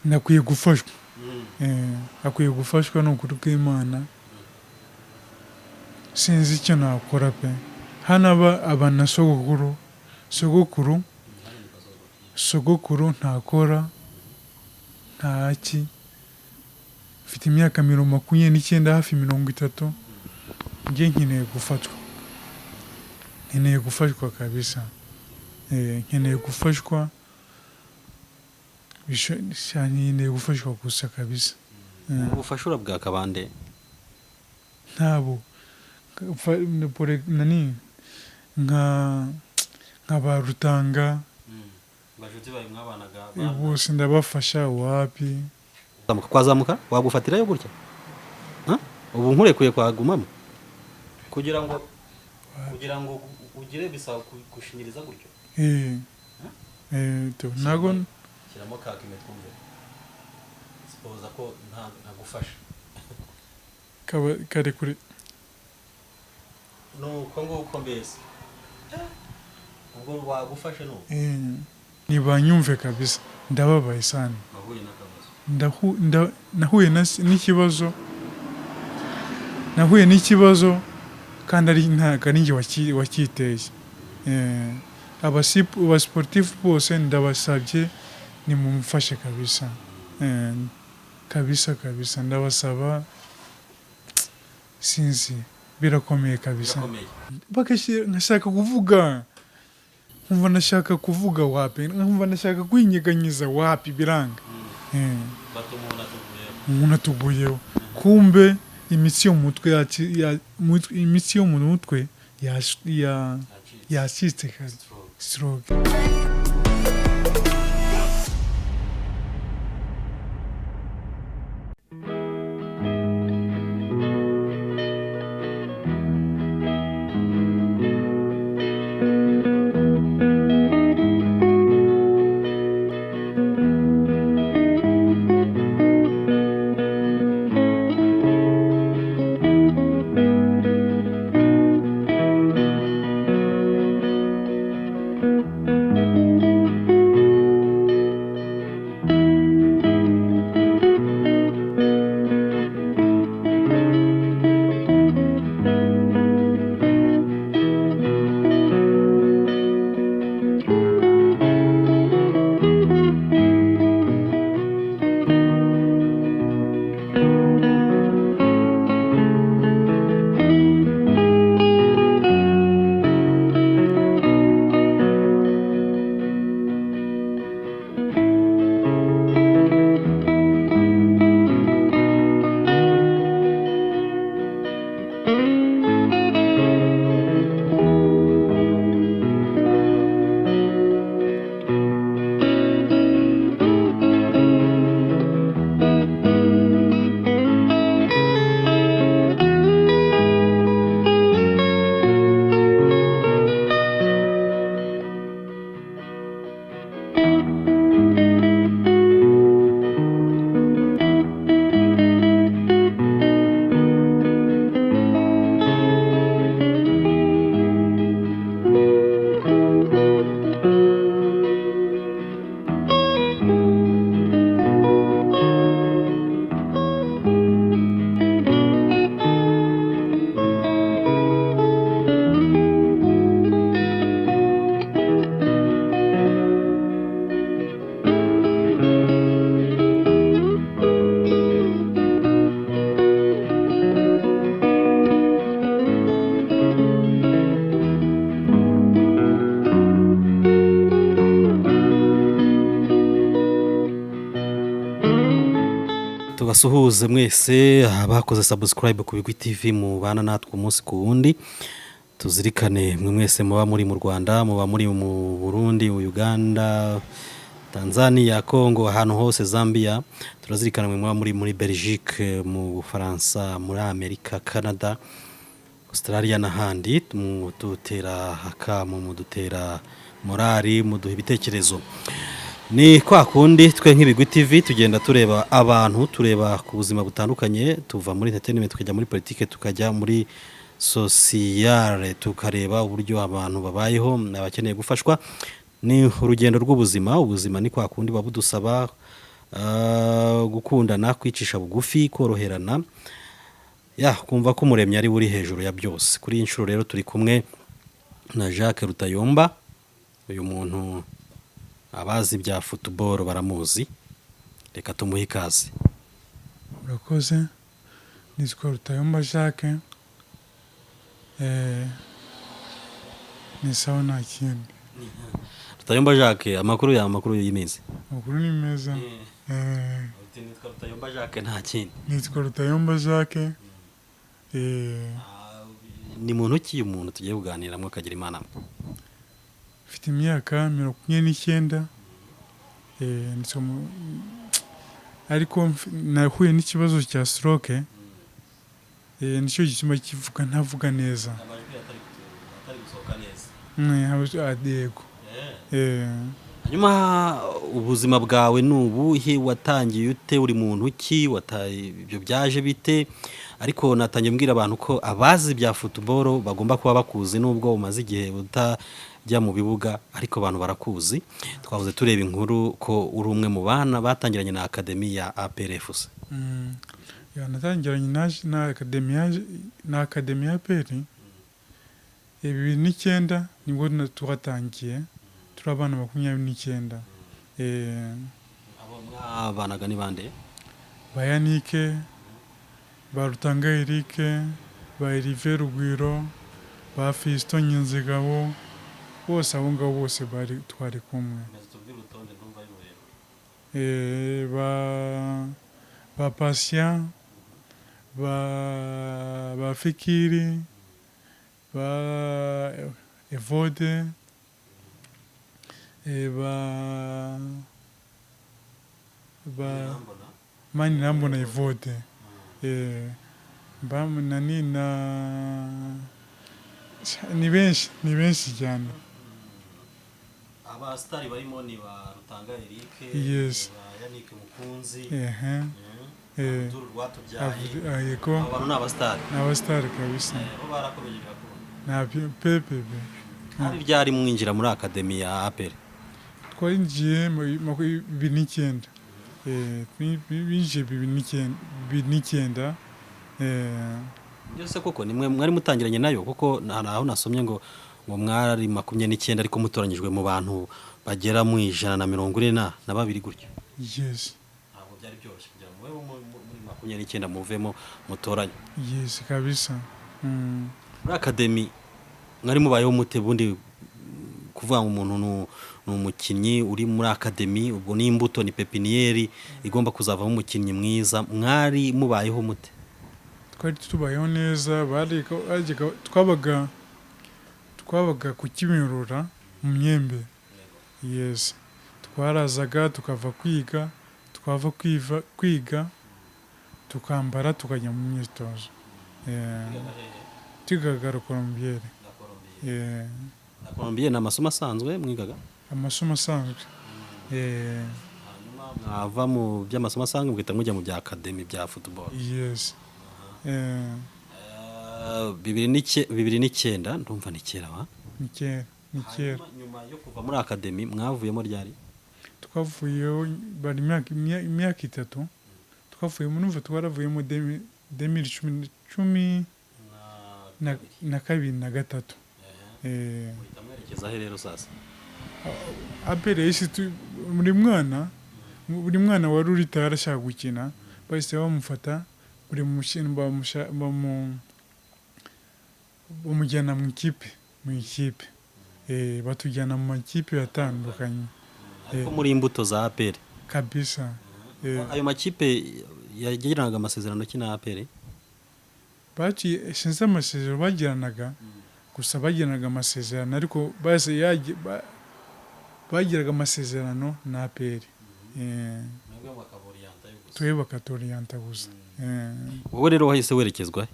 Nakwiye gufashwa. Akwiye gufashwa, ni ukuri kw'Imana. Sinzi icyo nakora pe. Hano aba na sogokuru, sogokuru, sogokuru ntakora ntaki. Mfite imyaka 29, hafi 30. Njye nkeneye gufatwa, nkeneye gufashwa kabisa. Nkeneye gufashwa, nkeneye gufashwa gusa kabisa. Ubufasha urabwaka bande? Ntabo. Nani, nka ba Rutanga. Bajuti bawe mwabanaga? Bose ndabafasha, wapi. Kwazamuka wagufatirayo gutya? Ha? Ubu nkurekuye kwagumamo kugira ngo ugire bisaba gushinyiriza gutyo. Ntago. Shyiramo ka kime twumve, sipoza ko ntagufasha. Kaba kari kuri. Nuko nguko mbese ubwo wagufashe nuko. Ntibanyumve kabisa, ndababaye sana. Wahuye n'akabazo? Nahuye n'ikibazo, nahuye n'ikibazo kandi ari ntabwo ari njye wacyiteye. Abasiporutifu bose ndabasabye, nimumufashe kabisa. Kabisa kabisa ndabasaba. Sinzi, birakomeye kabisa. Birakomeye. Bagashyira nkashaka kuvuga, nkumva ndashaka kuvuga, wapi, nkumva ndashaka kwinyeganyiza, wapi, biranga. Bato umuntu atuguyeho. Umuntu atuguyeho, kumbe imitsi yo mu mutwe imitsi yo mu mutwe yacitse kazi, stroke. Tubasuhuze mwese abakoze subscribe ku Bigwi TV, mubana natwe umunsi ku wundi. Tuzirikane mwe mwese muba muri mu Rwanda, muba muri mu Burundi, Uganda, Tanzania, Congo, ahantu hose, Zambia. Turazirikana mwe muba muri Belgique, mu Bufaransa, muri Amerika, Canada, Australia n'ahandi. Mudutera akamu, mudutera morali, muduha ibitekerezo. Ni kwa kundi twe nk'Ibigwi TV tugenda tureba abantu, tureba ku buzima butandukanye, tuva muri entertainment tukajya muri politike, tukajya muri sociale, tukareba uburyo abantu babayeho, abakeneye gufashwa. Ni urugendo rw'ubuzima. Ubuzima ni kwa kundi buba budusaba gukundana, kwicisha bugufi, koroherana, ya kumva ko Umuremyi ari we uri hejuru ya byose. Kuri iyi nshuro rero turi kumwe na Jacques Rutayomba. Uyu muntu abazi bya football baramuzi, reka tumuhe ikaze. Urakoze. Nitwa Rutayomba Jacques. Ni sawa, nta kindi. Rutayomba Jacques, amakuru ya amakuru y'iminsi? Amakuru ni meza. Nitwa Rutayomba Jacques, nta kindi? Nitwa Rutayomba Jacques. Ni muntu ki umuntu tugiye kuganiramo, akagira Imana? Mfite imyaka 29. Ariko nahuye n'ikibazo cya stroke, nicyo gituma kivuga ntavuga neza. Amajwi atari gusohoka neza? Yego. Hanyuma ubuzima bwawe ni ubuhe? Watangiye ute? Uri muntu ki? Ibyo byaje bite? Ariko natangiye mbwira abantu ko abazi bya football bagomba kuba bakuzi, nubwo umaze igihe utajya mu bibuga, ariko abantu barakuzi. Twavuze tureba inkuru ko uri umwe mu bana batangiranye na academy ya APR FC. Ya, natangiranye na academy ya APR 2009, nibwo twatangiye turi abana 29. Abo mwabanaga ni bande? Ba Yannick, ba Rutanga Eric, ba Erive Rugwiro, ba Fiston Nkinzigabo, bose abo ngabo bose bari twari kumwe. Ba Patient, ba Fikiri, ba Evode, ba Manirambona Evode, ba nani na ni benshi, ni benshi cyane. Abasitari barimo ni ba Rutanga Eric, ba Yannick Mukunzi, Abdul Rwatubyaye. Yego. Abo bantu ni abasitari. Ni abasitari kabisa. Bo barakomeje birakunda? Nta pepe pe. Hari ryari mwinjira muri academy ya APR? Twinjiye mu 2009. Binjiye 2009, 2009. Byose koko nimwe mwari mutangiranye nayo? Kuko hari aho nasomye ngo mwari 29, ariko mutoranyijwe mu bantu bagera mu 142 gutyo. Yes. Ntabwo byari byoroshye kugira ngo mube muri 29 muvemo mutoranye. Yes kabisa. Muri academy mwari mubayeho mute bundi? Kuvuga ngo umuntu ni umukinnyi uri muri academy, ubwo ni imbuto, ni pépinière igomba kuzavamo umukinnyi mwiza. Mwari mubayeho mute? Twari tubayeho neza. Twabaga ku Kimihurura mu Myembe. Yes, twarazaga tukava kwiga, twava kwiga tukambara, tukajya mu myitozo. Twigaga Colombiere. Colombier ni amasomo asanzwe mwigaga? Amasomo asanzwe. Hanyuma mwava mu by'amasomo asanzwe mugahita mujya mu bya academy bya football? Yes. 2009, ndumva ni kera wa. Ni kera, ni kera. Hanyuma nyuma yo kuva muri academy, mwavuyemo ryari? Twavuyeho bari imyaka 3 twavuyemo. Numva twaravuyemo 2012 na 3. Muhita mwerekeza he rero sasa? APR yahise buri mwana wari uri tayari ashaka gukina bahise bamufata, buri mukino bamujyana mu ikipe. Batujyana mu makipe atandukanye. Ariko muri imbuto za APR? Kabisa. Ayo makipe yagiranaga amasezerano ki na APR? Baciye, sinzi amasezerano bagiranaga, gusa bagiranaga amasezerano, ariko base bagiraga amasezerano na APR. Twe bakatoriyanta gusa. Wowe rero wahise werekezwa he?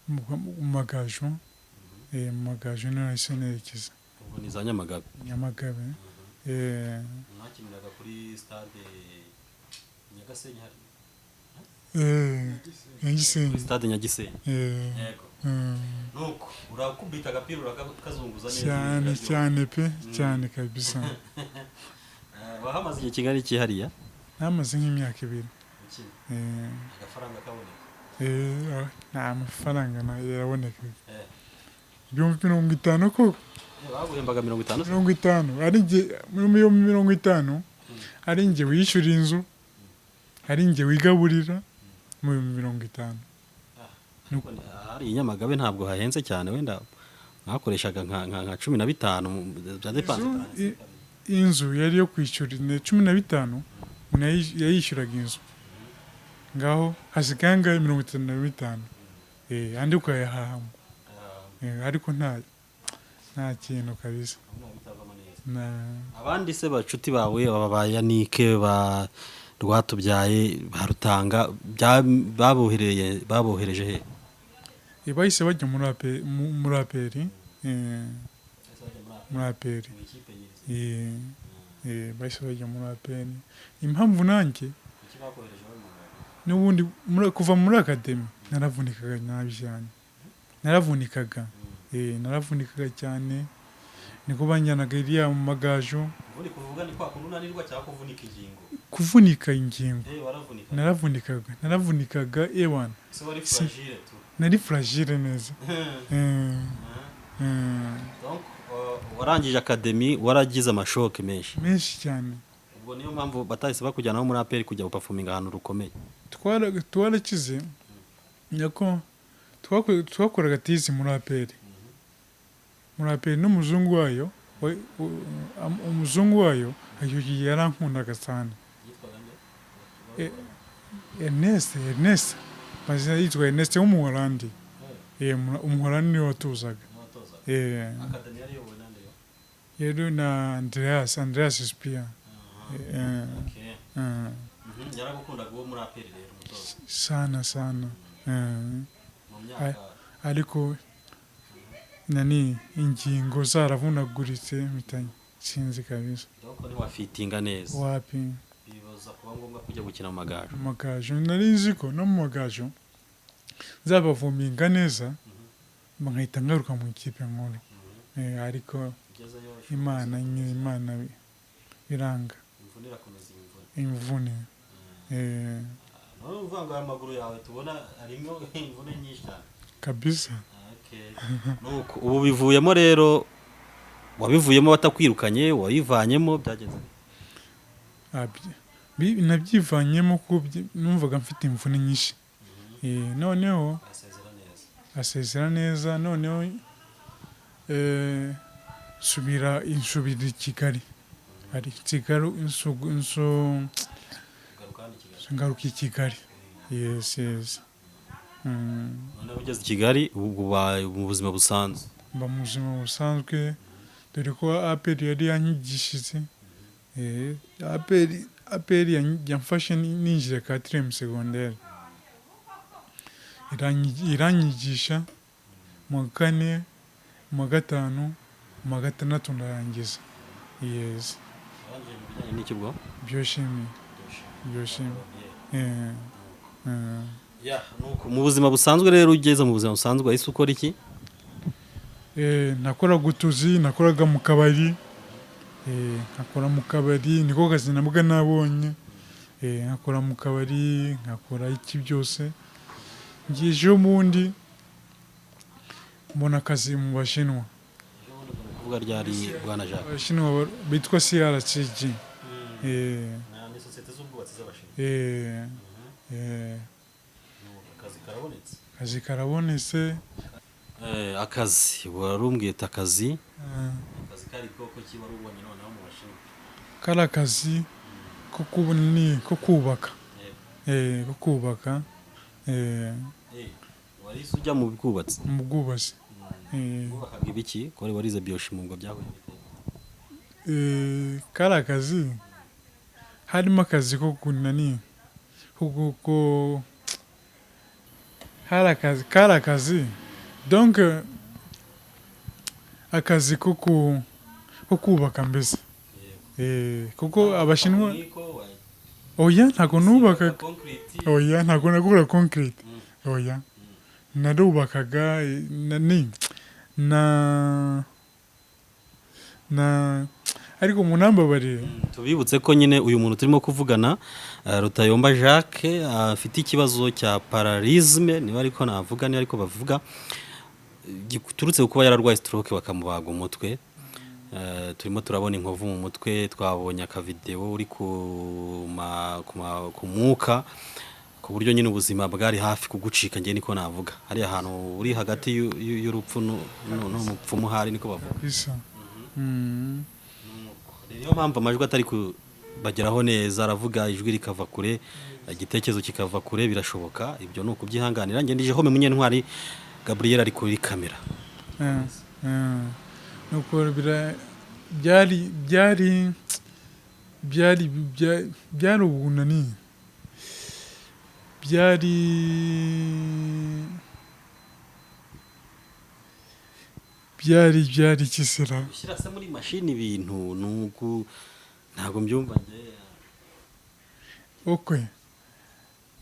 Mu Magaju. Mu Magaju niho nahise nerekeza. Ubwo ni za Nyamagabe? Nyamagabe. Mwakiniraga kuri stade Nyagasenyi hari? Nyagisenyi. Stade Nyagisenyi. Eh, Yego. Nuko urakubita agapira, urakazunguza neza. Cyane. Biraryoha. Cyane pe, cyane kabisa. Wahamaze igihe kingana iki hariya? Namaze nk'imyaka 2. Ukina? Eh. Agafaranga kaboneka? Nta mafaranga yaraboneka. Eh. 50,000 koko. Baguhembaga 50 se? 50, ari njye muri iyo 50, ari njye wishyura inzu, ari njye wigaburira mu 50,000. Hari i Nyamagabe ntabwo hahenze cyane, wenda mwakoreshaga nka 15 bya dépenses. Inzu yari yo kwishyura ni 15, umuntu yayishyuraga inzu, ngaho hasigaye angahe? 35, andi ukayahahamo. Ariko nta kintu kabisa na. Abandi se bacuti bawe, aba ba Yanike, ba Rwatubyaye, ba Rutanga, babohereje he? Bahise bajya muri APR, muri APR. Bahise bajya muri APR. Impamvu nanjye n'ubundi kuva muri academy naravunikaga nabi cyane, naravunikaga, naravunikaga cyane, niko banjyanaga iriya mu Magaju. Kuvunika uvuga ni kwa kundi unanirwa cyangwa kuvunika ingingo? Kuvunika ingingo. Waravunika? Naravunikaga, naravunikaga ewana. Se wari fragile tu? Nari fragile neza. Donc warangije academy waragize amashoke menshi? Menshi cyane. Ubwo niyo mpamvu batahise bakujyana muri APR kujya guperforminga ahantu rukomeye. Twarakize nyako, twakoraga tizi muri APR, muri APR n'umuzungu wayo umuzungu wayo icyo gihe yarankundaga cyane. Ernest, Ernest mazina yitwa Ernest w'Umuholandi. Umuholandi niwe watuzaga. Academy yari iyobowe nande yo? Yari na Andreas, Andreas Spia. Yaragukundaga uwo muri APR rero, umutoza? Sana sana. Mu myaka Ariko nani ingingo zaravunaguritse, mpita sinzi kabisa. Donc ntiwafitinga neza? Wapi. Bibaza kuba ngombwa kujya gukina mu Magaju. Mu Magaju. Nari nzi ko no mu Magaju nzabavuminga neza, nkahita ngaruka mu ikipe nkuru. Ariko Ugezeyo? Imana nyine, Imana biranga. Imvune irakomeza, imvune. Imvune. None uvuga ngo aya maguru yawe tubona harimo imvune nyinshi cyane. Kabisa. Okay. Nuko ubu bivuyemo rero, wabivuyemo batakwirukanye, wayivanyemo byagenze bite? Nabyivanyemo kuko numvaga mfite imvune nyinshi. Noneho Asezera neza. Asezera neza. Noneho nsubira i Kigali, ari Kigali Ugaruka hano i Kigali. Ngaruka i Kigali, yes. Noneho ugeze i Kigali ubu ubaye mu buzima busanzwe. Mba mu buzima busanzwe, dore ko APR yari yanyigishije. APR yamfashe ninjira quatrième secondaire, iranyigisha mu wa kane, mu wa gatanu, mu wa gatandatu ndarangiza, yes. Warangije mu bijyanye n'iki ubwo? Biochimie, biochimie. Ya, nuko mu buzima busanzwe rero, ugeze mu buzima busanzwe wahise ukora iki? Nakoraga utuzi, nakoraga mu kabari, nkakora mu kabari, niko kazi nabwo nabonye. Nkakora mu kabari, nkakora iki byose. Ngiye ejo bundi mbona akazi mu Bashinwa. Kuvuga ryari, bwana Jacques? Abashinwa bitwa CRCG. Ni sosiyete z'ubwubatsi z'Abashinwa. Akazi karabonetse. Akazi karabonetse. Akazi warumbwiye ati akazi, akazi kari bwoko ki wari ubonye noneho mu Bashinwa? Kari akazi ko kubona ko kubaka. Ko kubaka. Wari ujya mu bwubatsi? Mu bwubatsi. Wubakaga ibiki ko wari warize biochimie, ngo byahuye bite? Kari akazi, harimo akazi ko kunani ko hari akazi, kari akazi, donc akazi ko kubaka mbese. Kuko Abashinwa Niko Oya, ntabwo nubakaga. Concrete. Oya, ntabwo nagura concrete. Oya, narubakaga na ni na na ariko munambabarire. Tubibutse ko nyine uyu muntu turimo kuvugana, Rutayomba Jacques, afite ikibazo cya paralysme, niba ariko navuga, niba ariko bavuga, giturutse ku kuba yararwaye stroke bakamubaga umutwe. Turimo turabona inkovu mu mutwe, twabonye akavideo uri ku mwuka, ku buryo nyine ubuzima bwari hafi kugucika. Njye niko navuga, hariya hantu uri hagati y'urupfu n'umupfumu hari, niko bavuga. Bisa. Niyo mpamvu amajwi atari kubageraho neza, aravuga ijwi rikava kure, igitekerezo kikava kure, birashoboka, ibyo ni ukubyihanganira. Njye ndi Jehome Munyentwari, Gabriel ari kuri kamera. Nuko byari byari byari byari ubunani, byari kisera. Gushyira se muri mashini ibintu ni uku, ntabwo mbyumva njye. Okay,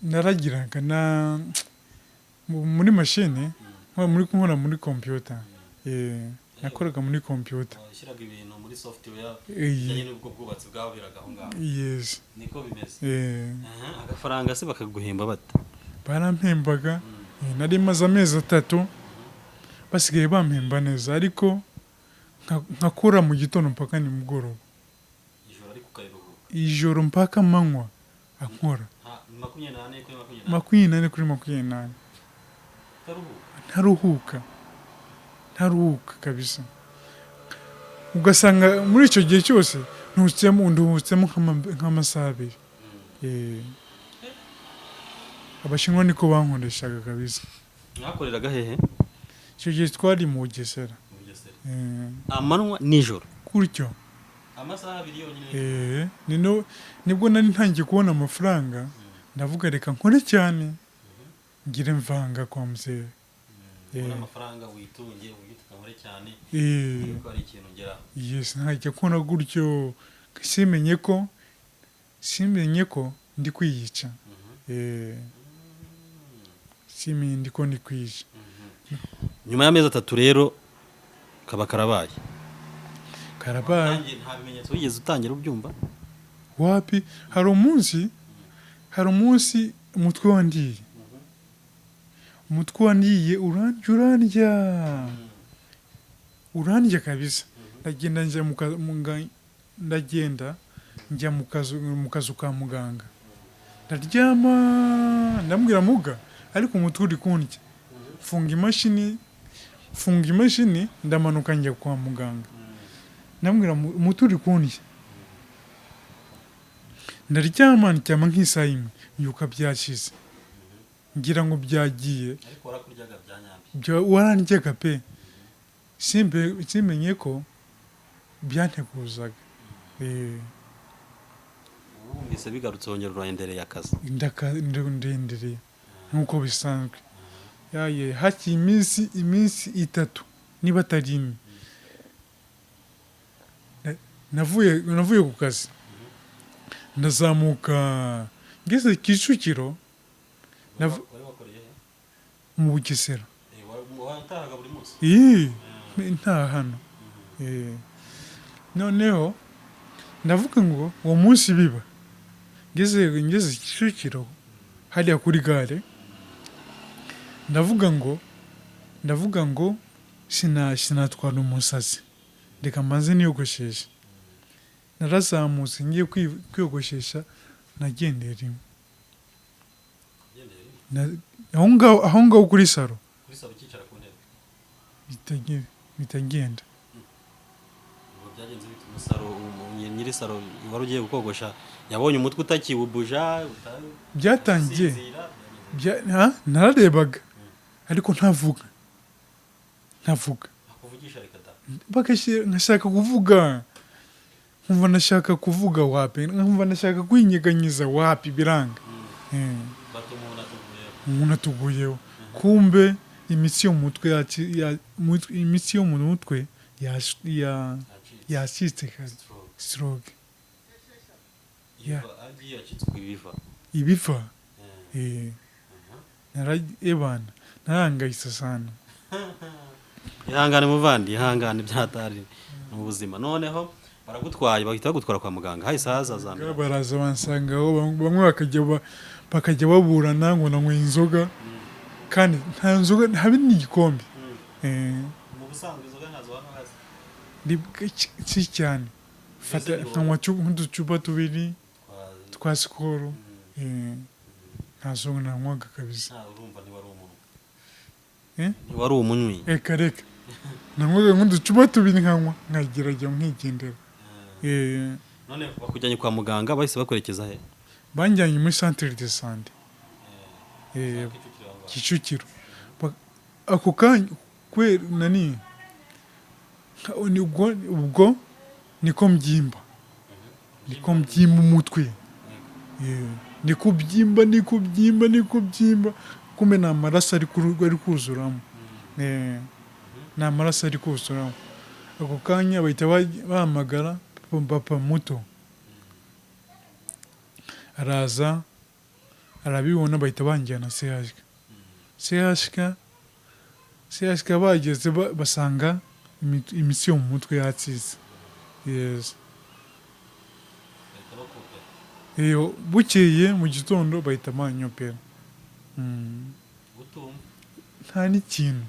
naragiraga na muri mashini, muri nkora muri computer, nakoraga muri computer. Washyiraga ibintu muri software bijyanye n'ubwo bwubatsi bwaberaga aho ngaho? Yes. Niko bimeze? Eh. Aha, agafaranga se bakaguhemba bate? Barampembaga. Nari maze amezi 3 basigaye bampemba neza, ariko nkakora mu gitondo mpaka nimugoroba. Ijoro ariko ukayiruhuka? Ijoro mpaka amanywa ankora. 24 kuri 24? 24 kuri 24. Utaruhuka? Ntaruhuka, ntaruhuka kabisa. Ugasanga muri icyo gihe cyose nduhutsemo nk'amasaha 2. Abashinwa niko bankoreshaga kabisa. Mwakoreraga hehe? Icyo gihe twari mu Bugesera. Mu Bugesera. Eh. Amanywa nijoro? Gutyo. Amasaha 2 yonyine? Eh, nibwo nari ntangiye kubona amafaranga, ndavuga reka nkore cyane ngire mvanga kwa mzee. Ubone amafaranga witunge, wiyite nkore cyane, ariko hari ikintu ngeraho. Yes, ntajya kubona gutyo simenye ko ndi kwiyica. Simenye ndi ko ndi kwiyica. Nyuma y'amezi 3 rero kaba karabaye? Karabaye. Nta bimenyetso wigeze utangira ubyumva? Wapi, hari umunsi umutwe wandiye urandya, urandya, urandya kabisa. Ndagenda njya mu ka- mu nga- ndagenda njya mu kazu ka muganga, ndaryama, ndamubwira: "Muga, ariko umutwe uri kundya." Mfunga imashini, ndamanuka njya kwa muganga, ndamubwira: "Umutwe uri kundya." Ndaryama, ndyama nk'isaha imwe, mbyuka byashize, ngira ngo byagiye. Ariko warakuryaga bya nyabyo? Warandyaga pe. Simenye ko byanteguzaga. Wumvise bigarutse wongera urayendereye akazi? Ndendereye nk'uko bisanzwe. Yaye, hakiri iminsi 3 niba atari 4, navuye ku kazi, ndazamuka ngeze Kicukiro. Wari wakoreye he? Mu Bugesera. Watahaga buri munsi? Ii, nta hano. Noneho ndavuga ngo uwo munsi biba ngeze Kicukiro hariya kuri gare, ndavuga ngo sinatwara umusazi, reka mbanze niyogosheshe. Narazamutse ngiye kwiyogoshesha, nagendeye rimwe. Ugendeye rimwe? Aho ngaho kuri salo. Kuri salo ukicara ku ntebe? Bitagenda. Ubwo byagenze bite? Umusaro nyiri salo wari ugiye kukogosha yabonye umutwe utakiwubuja? Byatangiye Usinzira, byagenze? Nararebaga ariko ntavuga, ntavuga. Akuvugisha reka da. Nkashaka kuvuga, nkumva ndashaka kuvuga, wapi, nkumva ndashaka kwinyeganyiza, wapi, biranga. Bato umuntu atuguyeho. Umuntu atuguyeho, kumbe imitsi yo mu mutwe imitsi yo mu mutwe Acitse. yacitse kazi. Stroke. Stroke. Yeah. Agiye yacitswe ibiva. Ibiva. Eh, ebana narangayitse sana. Ihangane muvandi, ihangane, byatari mu buzima. Noneho baragutwaye, bahita bagutwara kwa muganga, hahise haza za mbere. Baraza bansangaho, bamwe bakajya baburana ngo nanywe inzoga kandi nta nzoga habe n'igikombe. Eh, Mu busanzwe inzoga ntazo wanywa hasi? Ni si cyane, fata Mbese nkanywa nk'uducupa tubiri twa Skol. Eh, nta nzoga nanywaga kabisa. Nta, urumva ntiwari umuntu. Eh? Ntiwari umunywi. Reka reka, nanywaga nk'uducupa tubiri, nkanywa nkagerageza nkigendera. Eh, None bakujyanye kwa muganga, bahise bakwerekeza he? Banjyanye muri centre de santé, eh, Kicukiro. Ako kanya kubera nani ubwo niko mbyimba umutwe. Eh, niko byimba, niko byimba, niko byimba, kumbe ni amaraso ari kuzuramo. Eh, ni amaraso ari kuzuramo. Ako kanya bahita bahamagara papa muto, araza arabibona, bahita banjyana CHK. CHK, CHK bageze basanga imitsi yo mu mutwe yatsize, yes. Iyo bukeye mu gitondo bahita banyopera. Nta n'ikintu.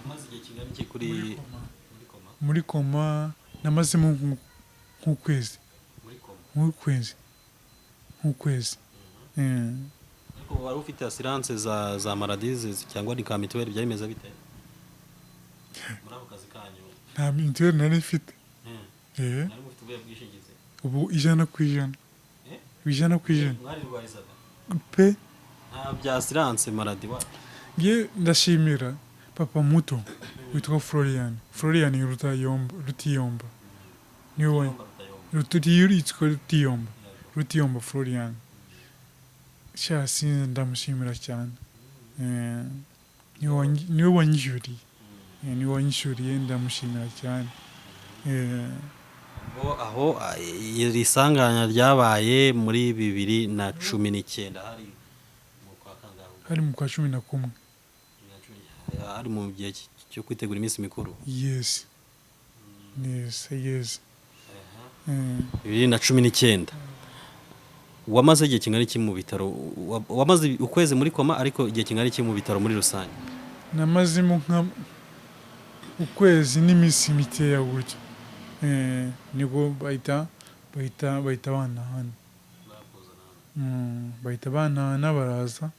Umaze igihe kingana iki kuri Muri koma. Muri koma? Muri koma namazemo nk'ukwezi. Muri koma? Nk'ukwezi, nk'ukwezi. Eh. Ariko wari ufite assurance za maladie cyangwa ni ka mituweli, byari bimeze bite muri ako kazi kanyu? Nta mituweli nari mfite. Eh. Mwari mufite ubuhe bwishingizi? Ubu 100%. Eh? 100%. Mwarirwarizaga? Pe. Nta bya assurance maladie wa? Nge ndashimira papa muto witwa Florian, Florian Rutayomba, Rutiyomba, niwe yitwa Rutiyomba, Rutiyomba Florian. Sha sinzi, ndamushimira cyane. Eh, niwe wanyishyuriye. Eh, niwe wanyishyuriye, ndamushimira cyane. Eh, Bo aho iri sanganya ryabaye muri 2019, hari mu kwa kangahe? Hari mu kwa 11. Hari mu gihe cyo kwitegura iminsi mikuru. Yes. Eh, 2019 wamaze igihe kingana iki mu bitaro? Wamaze ukwezi muri koma, ariko igihe kingana iki mu bitaro muri rusange? Namazemo nka ukwezi n'iminsi mikeya gutyo. Eh, nibwo bahita bantahana. Bahita bantahana, baraza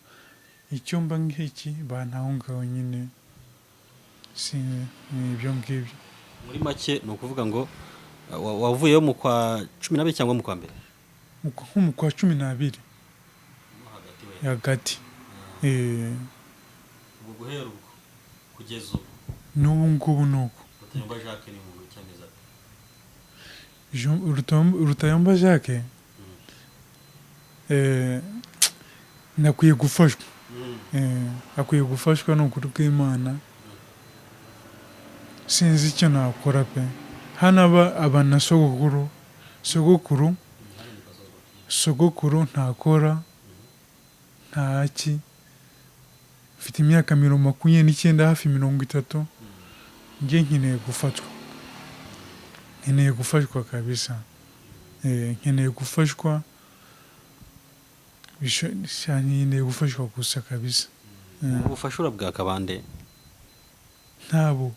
icyumba nk'iki bantaho ngaho nyine, si ni ibyo ngibyo. Muri make ni ukuvuga ngo wavuyeyo mu kwa 12 cyangwa mu kwa mbere? Nko mu kwa 12 hagati. Eh, Ubwo guhera ubwo kugeza ubu? N'ubu ngubu ni uko. Rutayomba Jacques ni muntu cyamezi ate? Rutayomba Jacques, eh, nakwiye gufashwa. Eh, akwiye gufashwa, ni ukuri kw'Imana. Sinzi icyo nakora pe. Hano aba na sogokuru, sogokuru, sogokuru ntakora, ntaki. Mfite imyaka 29, hafi 30. Njye nkeneye gufatwa, nkeneye gufashwa kabisa. Eh, nkeneye gufashwa. Nkeneye gufashwa gusa kabisa. Eh. Ubufasha urabwaka bande? Ntabo.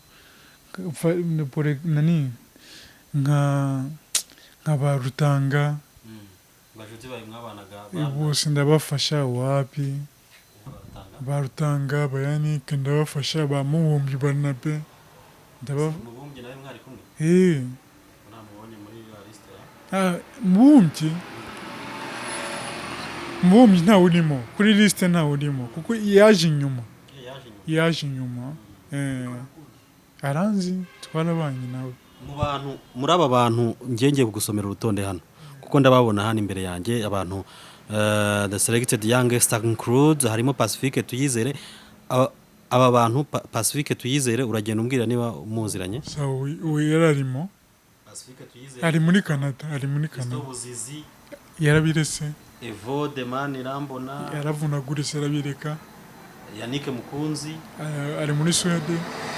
Nani nka ba Rutanga. Bashuti bawe mwabanaga? Bose ndabafasha, wapi. Ba Rutanga, bayanike ndabafasha, ba Mubumbyi Barnabe ndaba Mubumbyi nawe mwari kumwe? Eh. Namubonye muri ya liste ya Ah, Mubumbyi ntawe urimo kuri liste, ntawe urimo kuko yaje inyuma. Yaje inyuma. Yaje inyuma. Eh, aranzi, twarabanye nawe. Mu bantu, muri aba bantu ngiye kugusomera urutonde hano kuko ndababona hano imbere yanjye abantu, the selected youngest includes, harimo Pacifique Tuyizere. Aba bantu, Pacifique Tuyizere, uragenda umbwira niba muziranye. Sawa, uyu yararimo. Pacifique Tuyizere, Ari muri Canada, ari muri Christo Canada. Buzizi. Yarabiretse. Evode Manirambona. Yaravunaguritse, arabireka. Yannick Mukunzi. Ari muri Suwede.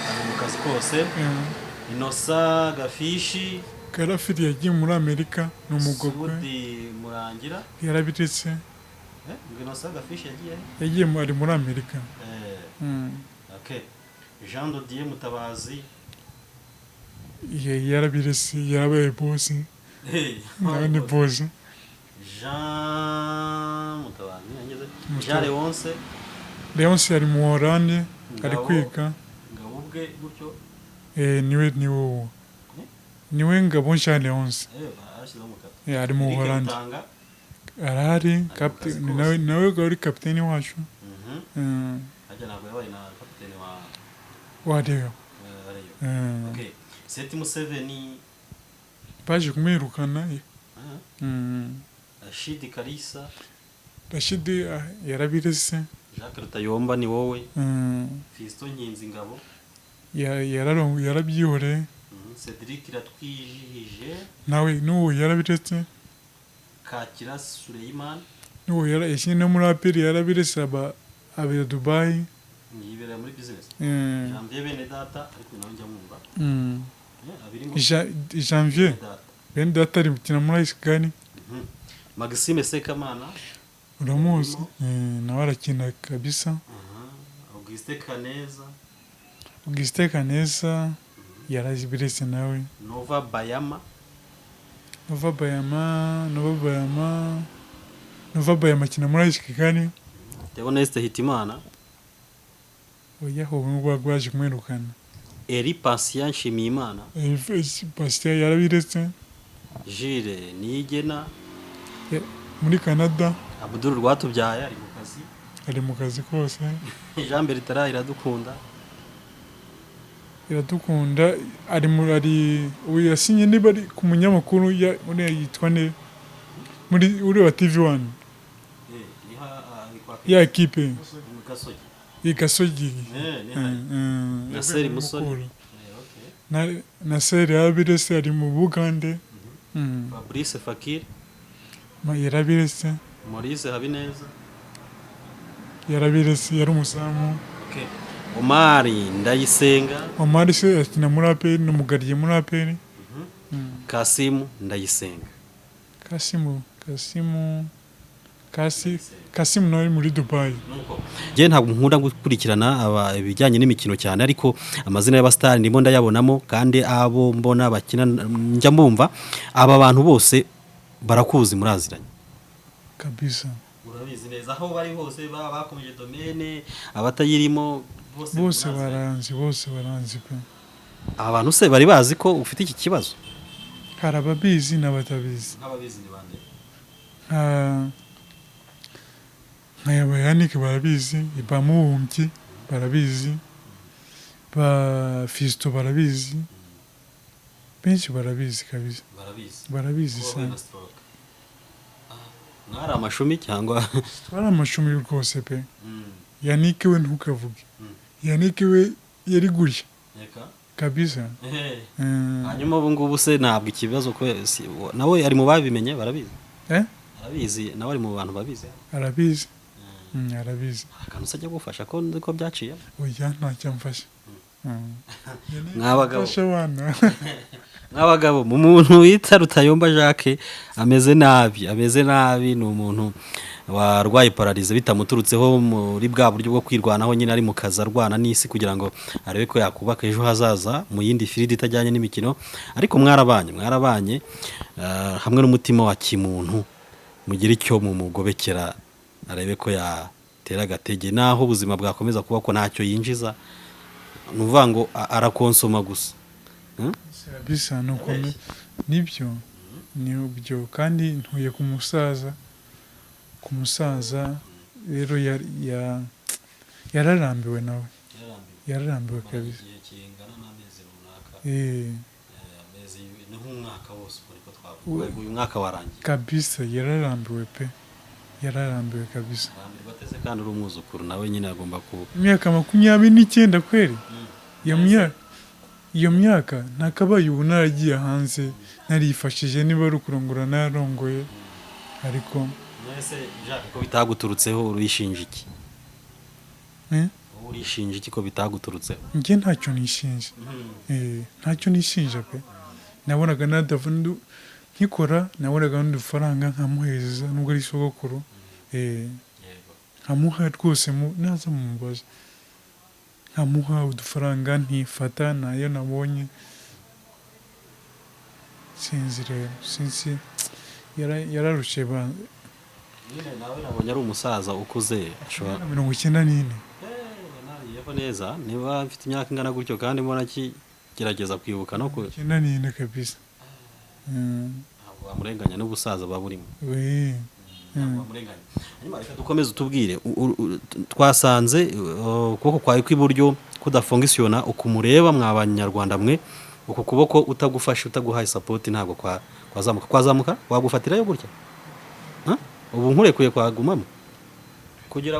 Ari mu kazi kose. Inosa Gafishi. Karafiri yagiye muri Amerika, ni umugogwe. Sudi Murangira. Yarabiretse. Ngo Inosa Gafishi yagiye he? Yagiye ari muri Amerika. Okay. Jean Dodier Mutabazi. Yarabiretse, yarabaye bosi. Hey, Nawe ni bosi. Jean Mutabazi yageze. Mutabazi. Jean Leonce. Leonce ari mu Holande, ari Ngabo. kwiga. Ngabo ubwe gutyo. Niwe uwo niwe Ngabo Jean Leonce. Barashyizeho umukata. Ari mu Eric Holande. Rutanga. Arahari. Ari mu kazi Kapiteni kose. Nawe wari kapiteni wacu. Harya ntabwo yabaye na kapiteni wa Wa Rayon. Rayon. Okay. Seti Museveni. Baje kumwirukana. Rashid Kalisa. Rashidi yarabiretse. Jacques Rutayomba ni wowe. Fiston Nkinzingabo. Yarabyihoreye. Cedric Iratwijihije. Nawe n'uwo yarabiretse. Kakira Suleiman. N'uwo yashyinye no muri APR, yarabiretse, aba abera Dubai. Yiberera muri business. Janvier Bene Data, ariko nawe njya mwumva. Abirimo. Janvier Bene Data. Bene Data ari gukina muri AS Kigali. Maxime Sekamana. Uramuzi. Nawe arakina kabisa. Auguste Kaneza. Augustin Kaneza yarabiretse nawe. Nova Bayama. Nova Bayama akina muri AS Kigali. Theoneste Hitimana. Oya, ubu ngubu baje kumwirukana. Eri Patient Nshimiyimana. Pasiteri yarabiretse. Jules Niyigena. Muri Canada. Abdul Rwatubyaye ari mu kazi. Ari mu kazi kose. Jean Bertrand Iradukunda. Iradukunda ari muri, ari ubu yasinye, niba ari ku munyamakuru uriya yitwa ne muri uriya wa TV One. Niha ari kwa Ya ekipe. Mu Gasogi. I Gasogi. Niha. Naseri Yavuye muri Musoni. Mukura. Okay. Naseri yarabiretse, ari mu Bugande. Fabrice Fakir. Yarabiretse. Maurice Habineza. Yarabiretse, yari umuzamu. Okay. Omari Ndayisenga. Omar se akina muri APR, ni umugariye muri APR. Kasimu Ndayisenga. Kasimu nawe ari muri Dubai. Njye ntabwo nkunda gukurikirana ibijyanye n'imikino cyane, ariko amazina y'abasitari ndimo ndayabonamo, kandi abo mbona bakina njya mbumva. Aba bantu bose barakuzi, muraziranye? Kabisa. Urabizi neza aho bari hose, baba bakomeje domaine, abatayirimo bose? Bose baranzi, bose baranzi pe. Aba bantu se bari bazi ko ufite iki kibazo? Hari ababizi n'abatabizi. Nk'ababizi ni bande? Nka yaba Yannick barabizi, ba Mubumbyi barabizi, ba Fiston barabizi, benshi barabizi kabisa. Barabizi? Barabizi Ko wahuye sana. na stroke. Mwari amashumi cyangwa? Twari amashumi rwose pe. Yannick we ntukavuge. Yannick we yari gutya. Reka. Kabisa. Hanyuma ubu ngubu se ntabwo ikibazo ko nawe ari mu babimenye, barabizi? Eh? Arabizi, nawe ari mu bantu babizi? Arabizi. Arabizi. Akantu se ajya gufasha ko nzi ko byaciye? Oya, ntacyo amfasha. Mwabagabo. Mfasha abana. Nk'abagabo, mu muntu wita Rutayomba Jacques ameze nabi, ameze nabi. Ni umuntu warwaye paralysie bitamuturutseho, muri bwa buryo bwo kwirwanaho nyine, ari mu kazi arwana n'isi kugira ngo arebe ko yakubaka ejo hazaza mu yindi field itajyanye n'imikino. Ariko mwarabanye, mwarabanye hamwe n'umutima wa kimuntu, mugire icyo mumugobekera arebe ko yatera agatege, naho ubuzima bwakomeza kuba ko ntacyo yinjiza, ni ukuvuga ngo arakonsoma gusa. Bisa nuko nibyo, nibyo, kandi ntuye ku musaza, ku musaza rero yararambiwe nawe, yararambiwe kabisa. Igihe kingana n'amezi runaka? Amezi ni nk'umwaka wose uko niko twavuga, uyu mwaka warangiye. Kabisa yararambiwe pe, yararambiwe kabisa. Arambirwa ateze kandi uri umwuzukuru, nawe nyine agomba ku Imyaka 29 kweri, iyo myaka Iyo myaka ntakabaye ubu naragiye hanze, narifashije, niba ari ukurongora narongoye, ariko Mwese Jacques, ko bitaguturutseho urishinja iki? Eh? Wowe urishinja iki ko bitaguturutseho? Njye ntacyo nishinja. Ntacyo nishinja pe. Nabonaga nkikora, nabonaga n'udufaranga nkamuhereza, nubwo ari sogokuru, nkamuha rwose, naza mumubaza, nkamuha udufaranga ntifata nayo nabonye. Sinzi rero, sinzi, yararushe ba. Nyine nawe nabonye ari umusaza ukuze, ashobora 94. Nariyeho neza niba mfite imyaka ingana gutyo kandi mbona akigerageza kwibuka no ku 94 kabisa. Ntabwo wamurenganya n'ubusaza buba burimo. We. Ntabwo wamurenganya. Hanyuma reka dukomeze utubwire, twasanze ukuboko kwawe kw'iburyo kudafongisiyona. Ukumureba mwa banyarwanda mwe, uku kuboko utagufashe, utaguhaye support, ntabwo kwazamuka. Kwazamuka wagufatirayo gutya? Ha? Ubu nkurekuye kwagumamo? Kugira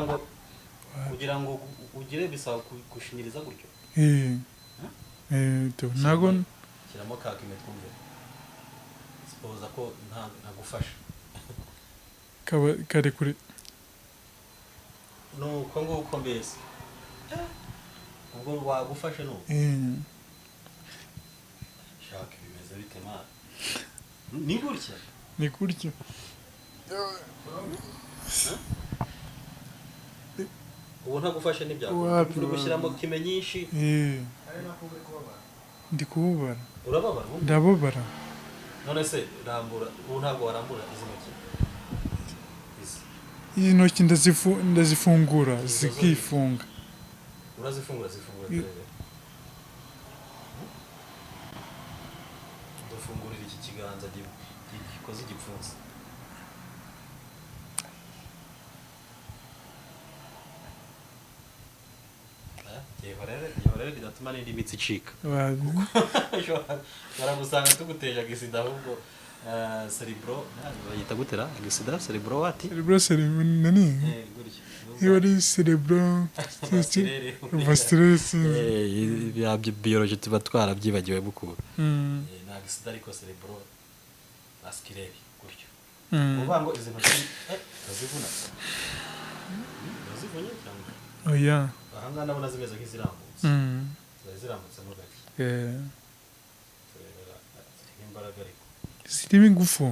ngo ugire bisaba gushinyiriza gutyo. Eh, ntago. Shyiramo ka kime twumve, sipoza ko ntagufasha. Kaba kari kuri. Nuko nguko mbese ubwo wagufashe nuko. Shaka bimeze bite mana? Ni gutya? Ni gutya. Ubu ntagufashe ntibyakunda. Wapi, uri gushyiramo kime nyinshi. Ndi kubabara. Urababara ubundi? Ndababara. None se rambura, ubu ntabwo warambura izi ntoki izi? Izi ntoki ndazifungura zikifunga. Urazifungura? Zifungura turebe. Dufungurira iki kiganza gikoze igipfunsi. Byihorere, byihorere, bidatuma n'indi mitsi icika. Baragusanga tuguteje agisida ahubwo, cerebro bayita gutera agisida cerebro wati. Cerebro nani? Gutya. Iyo ari cerebro Vasculaire. Vasculaire. Bya biology tuba twarabyibagiwe bukuru. Ni agisida ariko cerebro vasculaire gutyo. Uvuga ngo izi ntoki urazivuna? Urazivunye cyangwa? Oya. Aha ngaha ndabona zimeze nk'izirambutse. Zari zirambutsemo gake. Turebera zirimo imbaraga ariko. Zirimo ingufu,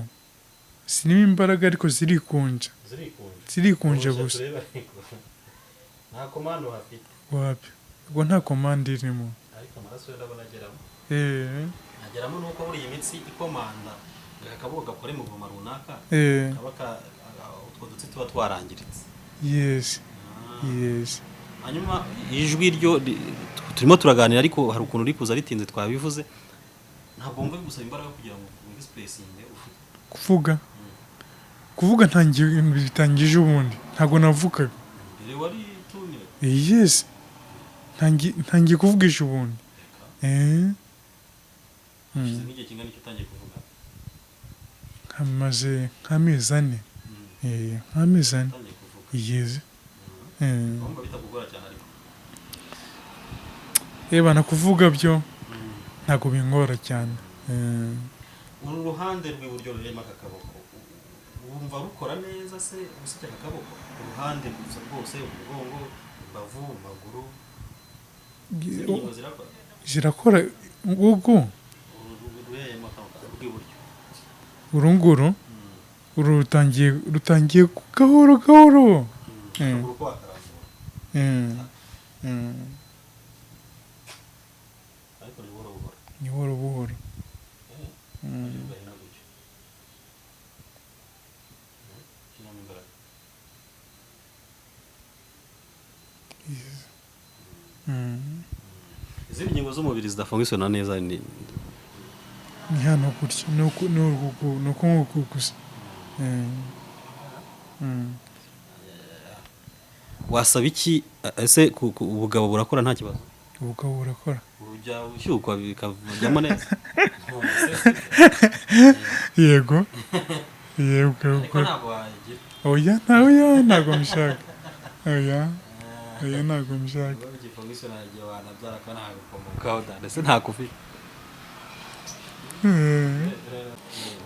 zirimo imbaraga, ariko zirikunja. Zirikunje. Zirikunje Ubu gusa. turebe ariko nta komando hafite. Wapi, ubwo nta komande irimo. Ariko amaraso yo ndabona ageramo. Ageramo nuko buriya imitsi ikomanda ngo aka kaboko gakore mu goma runaka, kaba utwo dutsi tuba twarangiritse. Yes, yes. Hanyuma ijwi ryo turimo turaganira, ariko hari ukuntu riri kuza ritinze, twabivuze. Ntabwo wumva bigusaba imbaraga kugira ngo wexpressinge ufite? Kuvuga ntangiye, bitangije ubundi ntabwo navugaga. Mbere wari tumye? Yes, ntangiye kuvugisha ubundi. Hashize nk'igihe kingana icyo utangiye kuvuga? Hamaze nk'amezi 4. Nk'amezi 4. Utangiye kuvuga? Yes. Wumva bitakugora cyane ariko? Eba, nakuvuga byo ntabwo bingora cyane. Uru ruhande rw'iburyo rurimo aka kaboko wumva rukora neza se usibye aka kaboko? Uruhande gusa rwose, umugongo, imbavu, amaguru, izindi ngingo zirakora? Zirakora ubwo. Uru ruheyemo aka rw'iburyo. Uru nguru, uru rutangiye gahoro gahoro. Akaguru ko wakarambura? Ariko ni buhoro buhoro. Ni buhoro buhoro. Ugahina gutyo. Shyiramo imbaraga. Yes. Izindi ngingo z'umubiri zidafunkisiyona neza ni? Ni hano gutya, ni uku, ni uku, ni uku nguku gusa. Wasaba iki ese? Ubugabo burakora nta kibazo? Ubugabo burakora. Ujya ushyukwa bikajyamo neza? Yego yego. Ariko ntabwo wagira. Oya, nta, oya, ntabwo mbishaka, oya. Oya, ntabwo mbishaka. Ndetse ntakufite.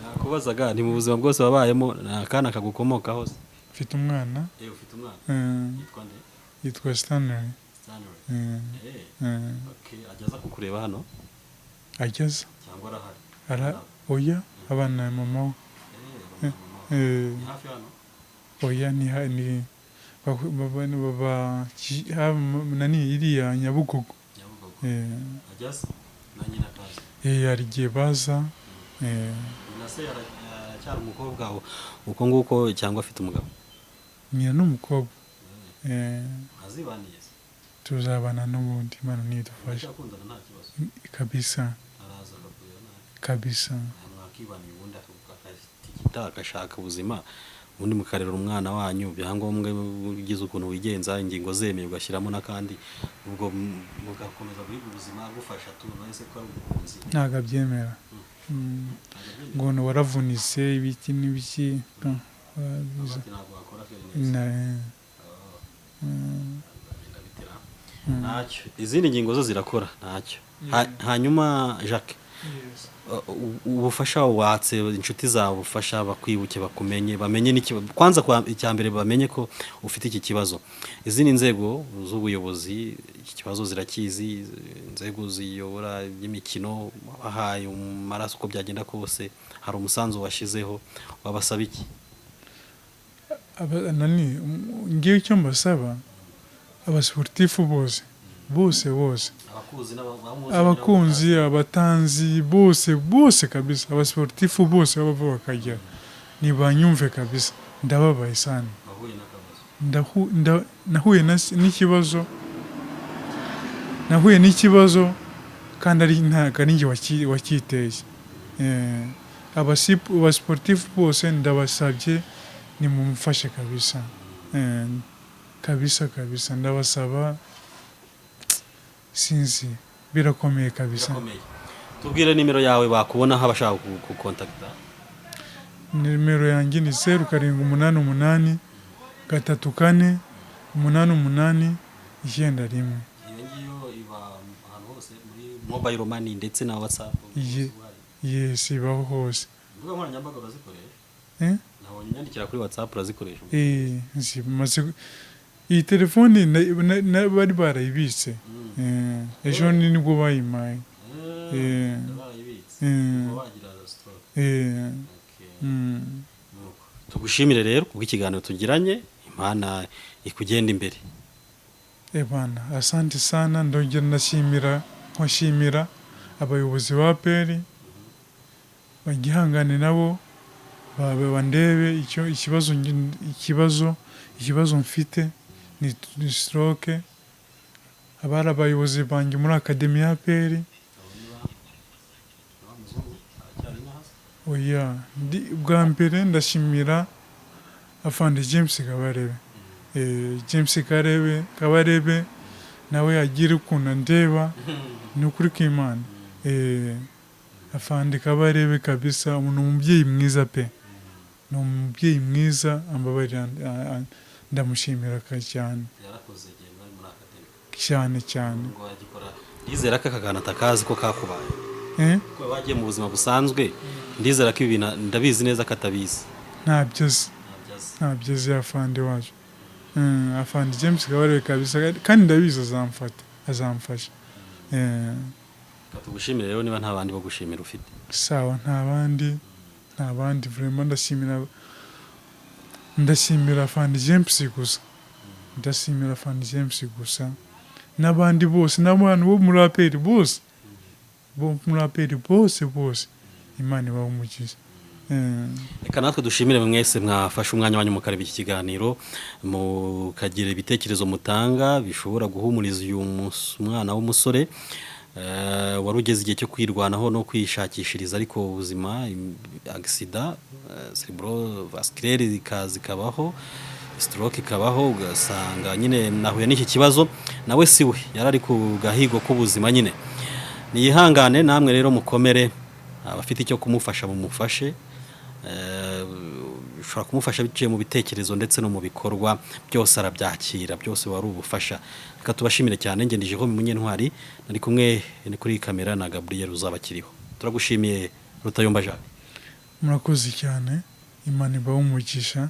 Nakubazaga ni mu buzima bwose wabayemo nta kana kagukomokaho se? Mfite umwana. Ufite umwana? Yitwa nde? Yitwa Stanley. Stanley. Okay, ajya aza kukureba hano? Ageze. Cyangwa arahari? Ara oya, abana na mama we. Ni hafi hano? Oya, ni ni baba nani iriya Nyabugogo. Nyabugogo. Ajya aza na nyina akaza? Hari igihe baza. Nyina se aracyari umukobwa uko nguko cyangwa afite umugabo? Nyina ni umukobwa. Azibaniye se? Tuzabana n'ubundi, Imana nidufasha. Muracyakundana nta kibazo? Kabisa. Araza akakubwira nabi? Kabisa. Mwakibaniye ubundi akatigita agashaka ubuzima, ubundi mukarera umwana wanyu, ibyangombwa ugize ukuntu wigenza, ingingo zemeye ugashyiramo n'akandi, ubwo mugakomeza guhiga ubuzima, agufasha tu wese ko ari ubuhunzi. Ntabwo abyemera. Ntabwo abyemera. Ngo waravunitse ibiki n'ibiki. Ati ntabwo wakora feri neza. Azagenda bitera. Ntacyo, izindi ngingo zo zirakora ntacyo. Hanyuma Jacques, ubufasha watse inshuti zawe, ubufasha bakwibuke, bakumenye, bamenye kwanza icya mbere bamenye ko ufite iki kibazo. Izindi nzego z'ubuyobozi iki kibazo zirakizi, inzego ziyobora iby'imikino wabahaye amaraso, uko byagenda kose hari umusanzu washyizeho, wabasaba iki? Nani ngiye icyo mbasaba, abasiporutifu bose bose bose, abakuzi, abakunzi, abatanzi bose bose kabisa, abasiporutifu bose bava bakajya ntibanyumve kabisa, ndababaye sana. Wahuye n'akabazo? Nahuye n'ikibazo, nahuye n'ikibazo kandi ari ntabwo ari njye wacyiteye. Abasiporutifu bose ndabasabye nimumufashe kabisa. Kabisa kabisa ndabasaba, sinzi, birakomeye kabisa. Birakomeye. Tubwire nimero yawe bakubonaho abashaka kukontakita. Nimero yanjye ni 0788 34 88 91. Iyo ngiyo iba ahantu hose muri mobile money ndetse na WhatsApp? Yes, ibaho hose. Imbuga nkoranyambaga urazikoresha? Eh? Nabonye unyandikira kuri WhatsApp, urazikoresha? Nzi iyi telefone bari barayibitse. Ejo nibwo bayimpaye. Barayibitse. Uba wagira stroke. Okay. Nuko. Tugushimire rero kubw'ikiganiro tugiranye, Imana ikugenda imbere. Bana, asante sana. Ndongera ndashimira, nkashimira abayobozi ba APR bagihangane nabo bandebe icyo ikibazo ikibazo mfite ni stroke. Abari abayobozi banjye muri academy ya APR. Oya, bwa mbere ndashimira afande James Kabarebe. James Kabarebe nawe agira ukuntu andeba, ni ukuri kw'Imana. Afande Kabarebe kabisa ni umubyeyi mwiza pe, ni umubyeyi mwiza, ambabarira, ndamushimira cyane. Yarakoze igihe mwari muri academy. Cyane cyane. Ngo agikora, ndizera ko aka kantu atakazi ko kakubaye. Eh? Kuko wagiye mu buzima busanzwe, ndizera ko ibi bintu ndabizi neza ko atabizi. Ntabyo azi. Ntabyo azi. Ntabyo azi afande wacu. Afande James Kabarebe kabisa, kandi ndabizi azamfata, azamfasha. Reka tugushimire rero niba nta bandi bo gushimira ufite. Sawa, nta bandi, nta bandi vraiment. Ndashimira afande James gusa, ndashimira afande James gusa n'abandi bose, n'abantu bo muri APR bose, bo muri APR bose bose, Imana ibahe umugisha. Reka natwe dushimire mwese mwafashe umwanya wanyu mukareba iki kiganiro, mukagira ibitekerezo mutanga bishobora guhumuriza uyu mwana w'umusore wari ugeze igihe cyo kwirwanaho no kwishakishiriza, ariko ubuzima, accident cerebrovasculaire ikabaho, stroke ikabaho, ugasanga nyine nahuye n'iki kibazo. Nawe si we yari ari ku gahigo k'ubuzima nyine, niyihangane. Namwe rero mukomere, abafite icyo kumufasha mumufashe. Ushobora kumufasha biciye mu bitekerezo ndetse no mu bikorwa, byose arabyakira, byose wari ubufasha. Reka tubashimire cyane. Njye ndi Jerome Munyentwari, nari kumwe ni kuri kamera na Gabriel Uzabakiriho. Turagushimiye, Rutayomba Jacques. Murakoze cyane, Imana ibahe umugisha.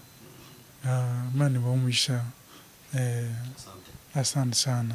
Imana ibahe umugisha. Asante sana.